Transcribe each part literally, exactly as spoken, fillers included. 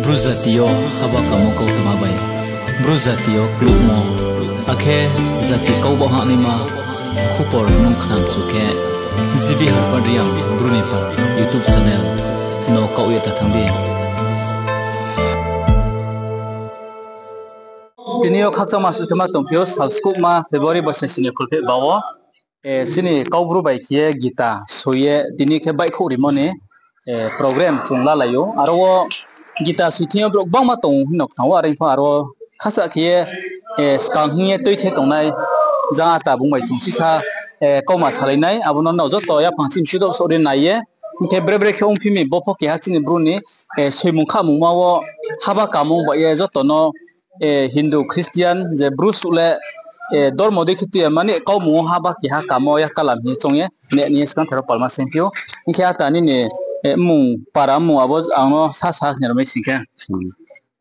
Bru jati yo haba kamo kautma bai, Bru jati yo klubmo, akhe jati kau bo hahnaima khupor nung khnamchu khe, G B Harpad Reang Bru ni pal YouTube channel no kaoh ye ta thang di. Tini yo khakchangma suh khe ma tongphi ou, sal skuhma February bo session ni kholpheh ba wo, chini Kaubru bai khe ye Gita soi ye tini khe baihkhouh rimo ni program chung lalai ou. Aro wo Gita soi thing yo brouh gbangma tong ou hing no khna ou, are pho aro wo khasa khe ye, skang hing ye tuithe tongnai, jang ata bung bai chung sisa kauma salai nai, abo no nrao joto yaphang chini chudoh souh ri nai ye, hing khe bre bre khe ongphi mi, bo pho keha chini Bru ni soimung khamungma wo haba kamo bai ye joto no, Hindu, Christian je Bru suh le, dormo dei khe tui ya mani kaumung wo haba keha kamo ya kalam hing ye choung ye, ne ni ye skang tharo palma sengphi ou. Hing khe ata nini mmung, para mmung abo ang no sasa hing ro mai sing khe.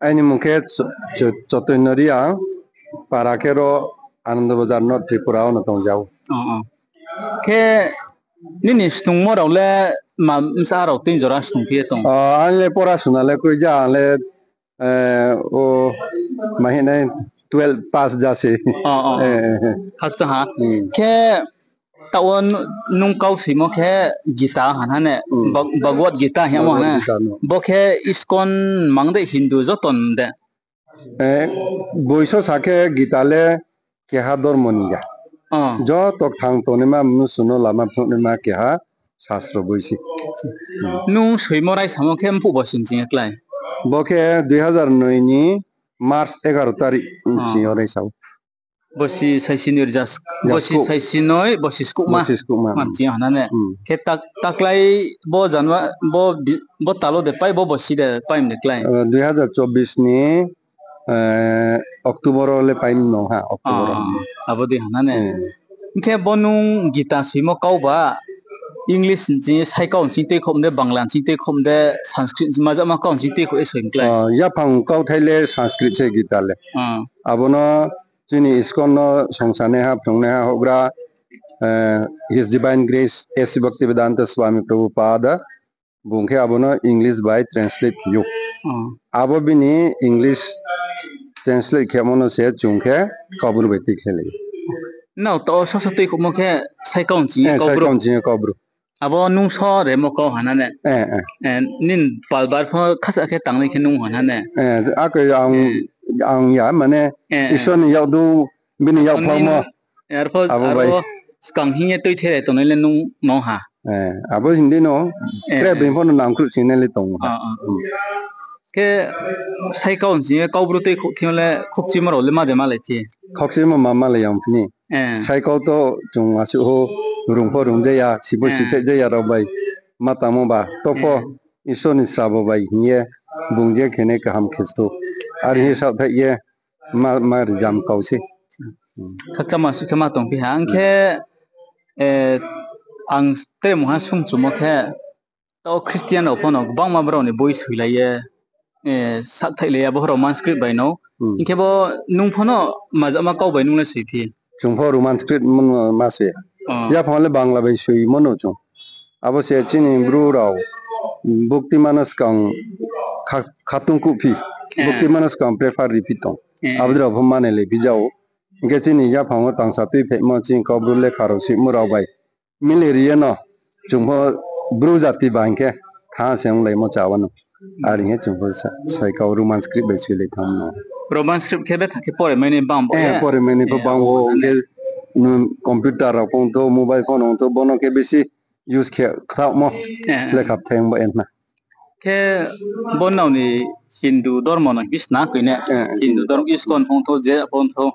Aini mmung khe Cho-, Cho-, Chotoino Reang, para khe ro Anando Bazar, North Tripura wo no tong jao. Khe nini snungmo rao le ma bsa rao tui jora snung phi ye tong? Ang le porasuna le kroi ja, ang le, o, ma hing nai, twelve pass ja se. Khakchang ha. Khe taoh wo nung kau soimo khe Gita hana ne, Bhagavad Gita hingmo hana. Bo khe ISKCON mang de, Hindu joto de? Boiso sa khe Gita le keha dormo ni ya. Joto kthang tongnaima, mnusu no lama phnuhnaima keha sastro boi se. Nung soimo raisamo khe mphuh bo sing ching ye klái? Bo khe dui hazar noi ni March egaro tarik ching yo raisa ou. Bosi saisi noi, bosi saisi noi, bosi skuhma. Bosi skuhma. Ching yo hana ne. Khe ta-, taklái bo January, bo tal wo de pai, bo bosi de pai mi de klái? Dui hazar chobbish ni October wo le pai no ha, October wo. Abo dei hana ne. Hing khe bo nung Gita soimo kau ba English ching, sai kau ching tuikhouh de, Bangla ching tuikhouh de, Sanskrit majama kau ching tuikhouh ye soi mi klái? Yaphang kauthai le Sanskrit se Gita le. Abo no chini ISKCON no songsanaiha, phrungnaiha houhgra, His Divine Grace S C Bhaktivedanta Swami Prabhupada, bung khe abo no English bai translate khe ou. Abo bini English translate khemo no se chung khe Kaubru bai tuikhlailai ou. Nrao taoh wo soso tuikhouhmo khe sai kau ching ye Kaubru? Sai kau ching ye Kaubru. Abo nung so remo kau hana ne? Nini palbar pho khasa khe tangnai khe nung hana ne? Akhe ang, ang ya, mane, Isor ni yakdu, bini yakphaomo. Arpho, abo bai skang hing ye tuithe tongnai le nung no ha. Abo hing di no, tre being pho no nangkhruh singnai le tong ha. Khe sai kau ching ye Kaubru tuikhouh thing yo le khokchimo rao le ma de malai phi? Khokchimo ma malai ya ong phi ni. Sai kau to chung asuh ho rung pho rung ja ya, si pho si thai ja ya rao bai ma tangmo ba, to pho Isor ni srabo bai hing ye bung je khenai kaham khe stu. Are hing ye saohthaih ye ma, ma rijam kau se. Khakchangma suh khe ma tongphi ha. Hing khe, ang tre mungha sungchumo khe, taoh Christian rao pho no gbangma brao ni boi soilai ye, sakthaih lai ya, bo Roman script bai no. Hing khe bo nung pho no majama kau bai nung le soiphi? Chung pho Roman script ma soi. Yaphang le Bangla bai soimo no chung. Abo se chini Bru rao buktima no skang kha-, khatung kuhphi, buktima no skang prefer riphi tong. Abo dei rao pho mane le phi jao. Hing khe chini yaphang wo tangsa tuiphaimo chini Kaubru lekha rao soimo rao bai mile ri ye no, chung pho Bru jati ba hing khe thanng se onglaimo cha wa no. Are hing ye chung pho sa-, sai kau Roman script bai soilai thanng no. Roman script khe betha khe pore mai nai bang bo, pore mai nai pho bang wo, hing khe computer rao pho ong thou, mobile phone ong thou, bo no khe bisi use khe kthaohmo lekha bthai ong ba ye hna. Khe bo nrao ni Hindu dormo no bisna koi ne? Hindu dormo ISKCON pho ong thou, je pho ong thou,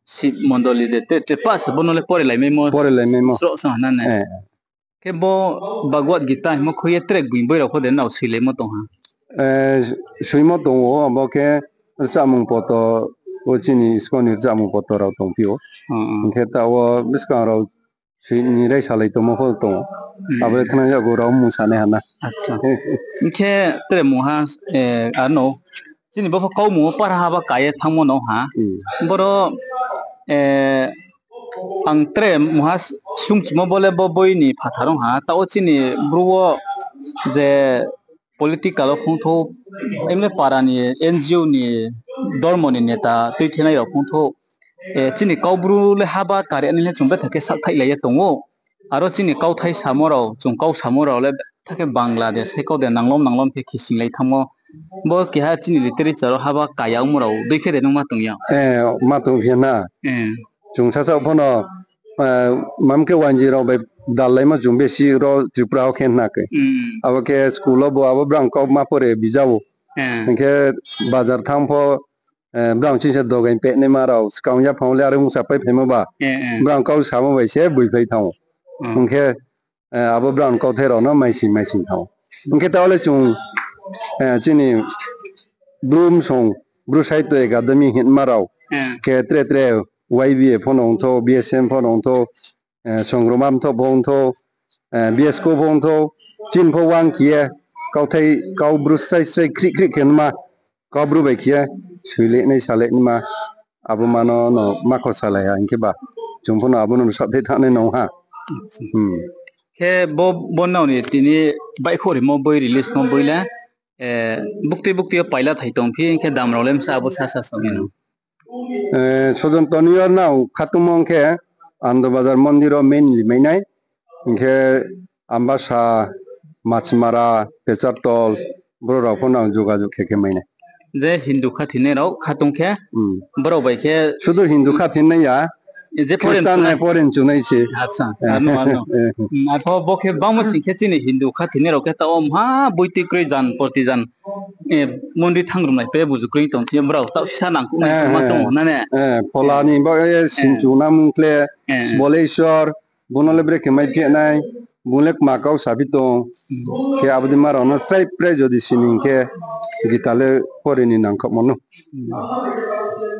Shiv mondoli de te, te pa se bo no le pore lai maimo. Pore lai maimo. Sroh sroh hna ne. Khe bo Bhagavad Gita hingmo khui ye tre boi, boi rao pho de nrao soilaimo tong ha? Soimo tong ou, abo khe rchamung poto, o chini ISKCON ni rchamung poto rao tongphi ou. Hing khe taoh wo buskang rao soi ni raisalai tongmo pho tong ou. Abo khe khna yakgu rao mung sanai ha na. Hing khe tre mungha, ano, chini bo pho kaumung wo para haba ka ye thanngmo no ha. Boro, ang tre mungha sungchumo bo le bo boi ni phathar ong ha. Taoh wo chini Bru wo je political wo phungthou, emle para ni, N G O ni, dormo ni neta tuithenai rao phungthou, chini Kaubru le haba kari ni le chung betha khe sakthailai ye tong ou. Aro chini kauthai samo rao, chung kau samo rao le betha khe Bangladesh hai kau de nanglom nanglom khe khisinglai thanngmo. Bo keha chini literature wo haba kaya ongmo rao dei khe de nung ma tong ya? Ma tong phi na. Chung sasaoh pho no, mam khe wanji rao bai dallaimo chung besi ro Tripura wo khe na khe. Abo khe school wo bo abo brang kau ma pore bija ou. Hing khe bazar thanng pho, brang chini se dogaing pehnaima rao, skang yaphang le are ongsa pai phaimo ba. Brang kau samo bai se boiphai thanng ou. Hing khe, abo brang kauthai rao no maising maising thanng ou. Hing khe taoh le chung, chini Bru Msong, Bru Sahitya Academy hinma rao, khe tre tre Y B A pho no ongthou, B S M pho no ongthou, Songroma Mthoh pho ongthou, B S K pho ongthou, chini pho wang khe ye, kauthai kau Bru srai srai khrih khrih khe nma, Kaubru bai khe ye, soilenai salenaima, abo ma no no ma kho salai ha, hing khe ba, chung pho no abo no sathai thanngnai nung ha. Khe bo, bo nrao ni tini baihkhouh rimo boi, release mo boi le, buktui buktui yo paila thai tong phi, hing khe dam rao le msa abo sasa song no. Sojon Tony yo nrao khatungmo hing khe, Ando Bazar mondir wo mainly mai nai, hing khe Ambasa, Machimara, Pechartol, boro rao pho nang jogajog khe khe mai nai. Je Hindu khathoinai rao khatung khe, brao bai khe sudu Hindu khathoinai ya, je Christian hai foreign chunai se. Arpho bo khe bangma sing khe chini Hindu khathoinai rao khe taoh wo mha boitui kroi jan proti jan, mondri thanng rumlai pe buju kroi tong thing yo brao taoh sisa nangkuh nai ma chung na ne. Phola ni bo ye singchu na mung khle, Sboleswar, bung no le brekhe mai phi nai, bung le kma kau saphi tong, khe abo dei ma rao no srai pre jodi sini hing khe, Gita le pore ni nangkhaohmo no.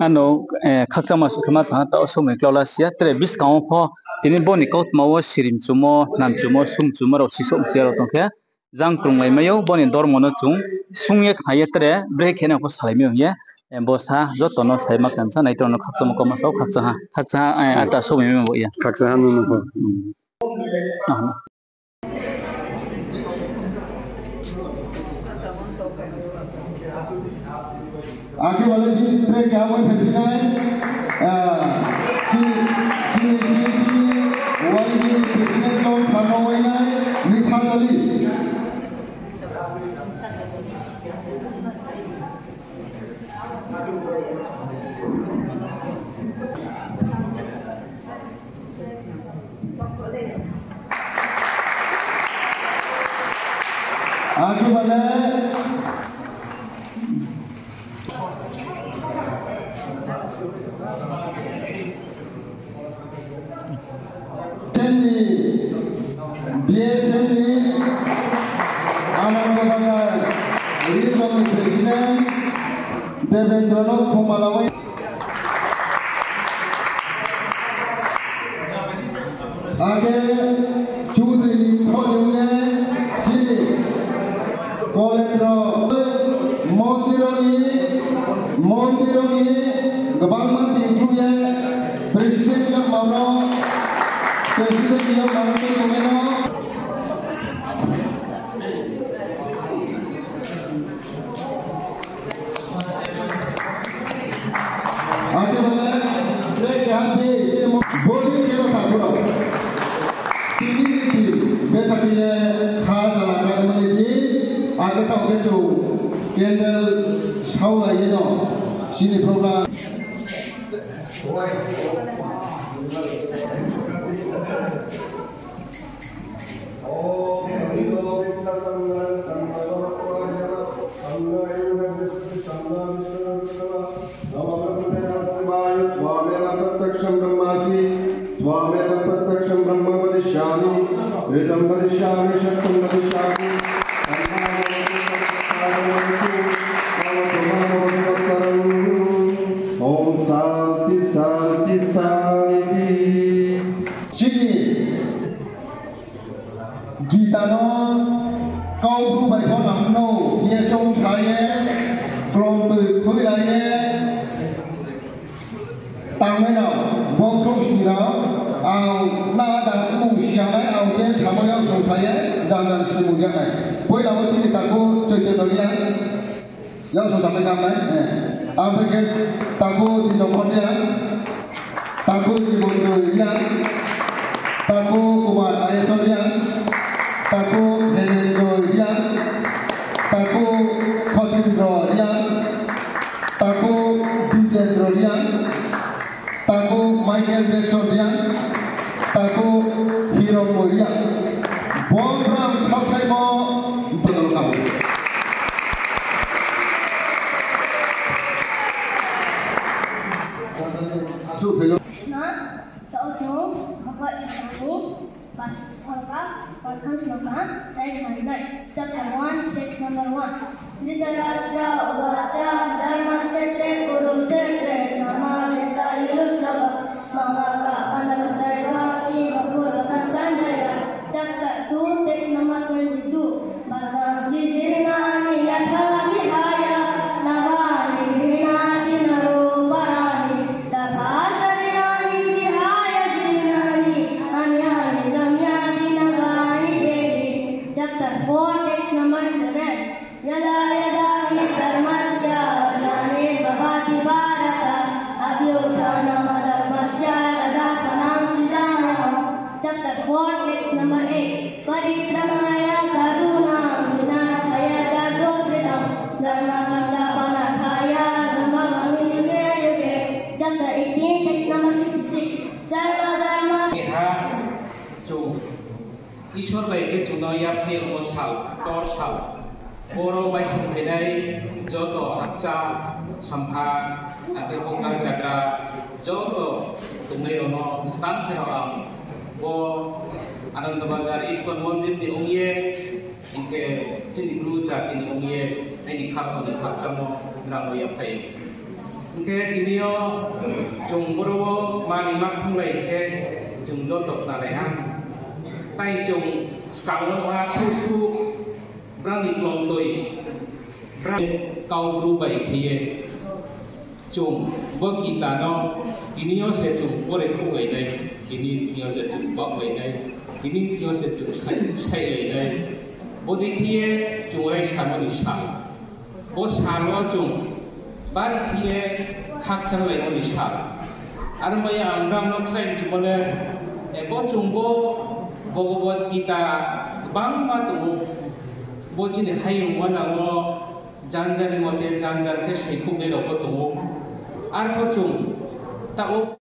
Ano, khakchangma suh khe ma tong ha, taoh somoi klau la si ya, tre buskang wo pho, tini bo ni kautma wo sirimchumo, namchumo, sungchumo rao sisouh mchi ya rao tong khe, jang krunglaimai ou, bo ni dormo no chung sung ye khna ye tre brekhe nai pho salaimai ou hing ye, bo sa joto no sai ma khe msa nai tong no khakchangma kauma sao, khakchang ha, khakchang ha, ata somoi mai bo ya. Khakchang ha nung no pho. Akhe bale bini tre keha bai phaiphi nai, chini, chini, chini, chini, Y B ni president no samo wainai, Miss Hatali. Akhe bale B S M ni Ananda Bazar Region ni President Devendra no khoma lawi. Akhe Chaudhary ni thok ni ong ye chini college rao mondir rao ni, mondir rao ni gbangma tini phruh ye President ni yagma no, President ni yagma no tongmai no. Ake bole, tre keha di, se mo, body khe no takhu rao. Tini ni di, betha khe ye kha jala kar mani di, ake tao khe chung candle saulai ye no, chini program. त्वमेव प्रत्यक्षं ब्रह्मासि, त्वमेव प्रत्यक्षं ब्रह्म वदिष्यामि, ऋतं वदिष्यामि, सत्यं वदिष्यामि। ॐ शांति, शांति, शांति। Chini Gita no Kaubru bai pho nang no ye choung sa ye, klomtoi khuilai ye, tangnai rao, bo khrouhsni rao, ang na da mung siyanai, ang je samai ya choung sa ye, jang jang sini mung ya nai. Abo chini takhu Choitonyo Reang, yao song samai kamai, eh. Abo khe takhu Dijokhor Reang, takhu Jibonjoy Reang, takhu Kumar Ayeswar Reang, takhu Hemenjoy Reang, takhu Khotindro Reang, takhu Dijendro Reang, takhu Michael Jackson Reang, takhu Hironmoy Reang. Bo brang saothaimo bodol kabo. Achu phailo. Sna, tao chung, bhagwat gita ni Paskha, Paskha sloka, sai khnari nai. Chapter one, text number one. Dhritarashtra uvaca, dharmakshetre kurukshetre samavetayu sabha, mama ka pandava sarva kimakurotha sanjaya. Chapter two, text number twenty-two. Vasansi jirnani yatha vihāya, navāni gaṇhati naro parāni. Tathā sarīrāni vihāya jirnāni, anyāni saṃyāti navāni dehi. Chapter four, text number seven. Yada yada hi dharmasya glanirbabbhati bharata, abhyuthanamadharmasya tadatthānam srijāmyaham. Chapter four, text number eight. Paritrāṇāya sādhūnaṃ vināsāya ca duṭṭhitam, dhammasaṅghāpanatthaṃ sambhavami yuge yuge. Chapter eighteen, text number sixty-six. Sarvadharma. Keha chung Isor bai khe chung no yaphaih yagmo sal, ktor sal. Boro maising phainai joto hakcha, sampha, akhe hokdar jaga, joto tongnai rao no skang se rao ang bo Ananda Bazar Iskon Mondir ni ong ye, hing khe chini Bru jati ni ong ye, aini khaphang ni khakchangmo nrao no yaphaih ou. Hing khe tini yo chung boro wo mani ma thunglai khe chung joto khnalai ha. Tai chung skang wo ha thusu brao ni klomtoi, brao ni kau Bru bai khe ye chung bo Gita no tini yo se chung pore khouhlai nai, tini thing yo se chung baohlai nai, tini thing yo se chung sai, sailai nai. Bodei khe ye chung raisamo ni sal. Bo sal wo chung bari khe ye khakchanglaimo ni sal. Aro mai ang brao no kchai mchumo le, e, bo chung bo Bhagavad Gita gbangma tong ou. Bo chini hayung wanang wo janjar ni mote janjar khe soikhouhnai rao pho tong ou. Arpho chung taoh wo